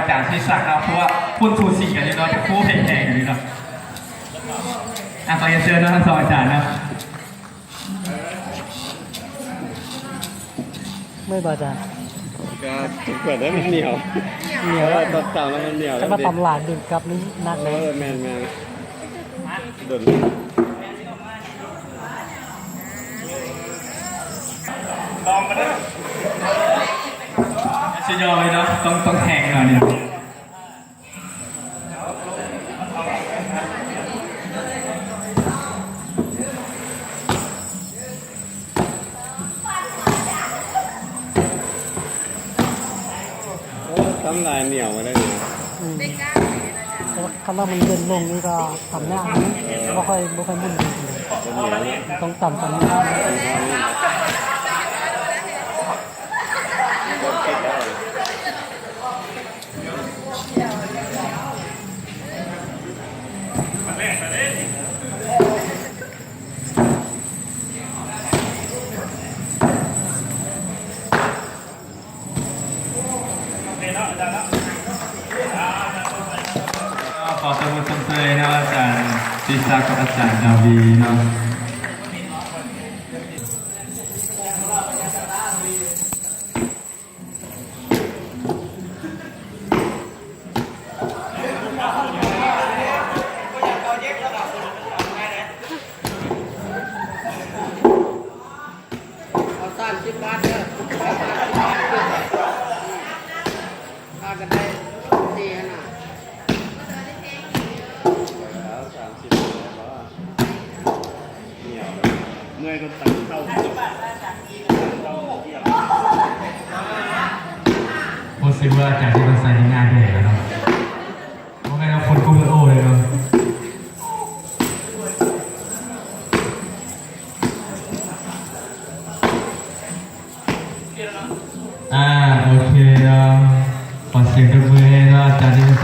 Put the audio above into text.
ອາຈານສິດສັກເນາະ ເພາະວ່າຄົນສູສີກັນຢູ່ເນາະ ຈະຄູ່ແຂ່ງກັນຢູ່ເນາະ. ອ່ະ ຂໍຮຽນເຊີນເນາະ ທັງສອງອາຈານເນາະ. ເມື່ອຍບໍ່ອາຈານ? ກໍເປີດໄດ້ ມັນໜຽວ ໜຽວ ເອີ ຕອນຕຳແລ້ວມັນໜຽວ ແຕ່ວ່າຕຳຫຼາຍດຶງກັບນີ້ໜັກເດ້. ເອີ ແມ່ນໆ ດົນ ສຸດຍອດເລີຍເນາະ ຕ້ອງ ຕ້ອງແຮງໜ້ອຍໜຶ່ງ. ໂອ້ ຕຳຫຼາຍໜຽວມາໄດ້ເລີຍ. ອືມ ແຕ່ວ່າຄັນວ່າມັນເຢັນລົງນີ້ກໍຕຳຍາກ ບໍ່ຄ່ອຍ ບໍ່ຄ່ອຍໝຸ່ນດີປານໃດ. ເປັນໜຽວເນາະ ຕ້ອງຕຳຕອນຮ້ອນໆ. ຂໍຕົບມືຊົມເຊີຍເນາະ ອາຈານສິດສັກກັບອາຈານດາວີເນາະ. ເອົາສາມສິບບາດເດີ ພາກັນໄດ້ສີ່ຫັ້ນນະ. ເອົາສາມສິບບາດ. ເມື່ອຍກໍຕັກເຂົ້າ ຮູ້ສຶກວ່າອາຈານທີ່ເພິ່ນໃສ່ນີ້ງ່າຍແທ້ແລ້ວເນາະ ບໍ່ແມ່ນວ່າຄົນກຸເລີໂອເລີຍເນາະ. ອ່າ ໂອເຄເນາະ ຂໍສຽງຕົບມືໃຫ້ເນາະ ອາຈານທີ່ເພິ່ນ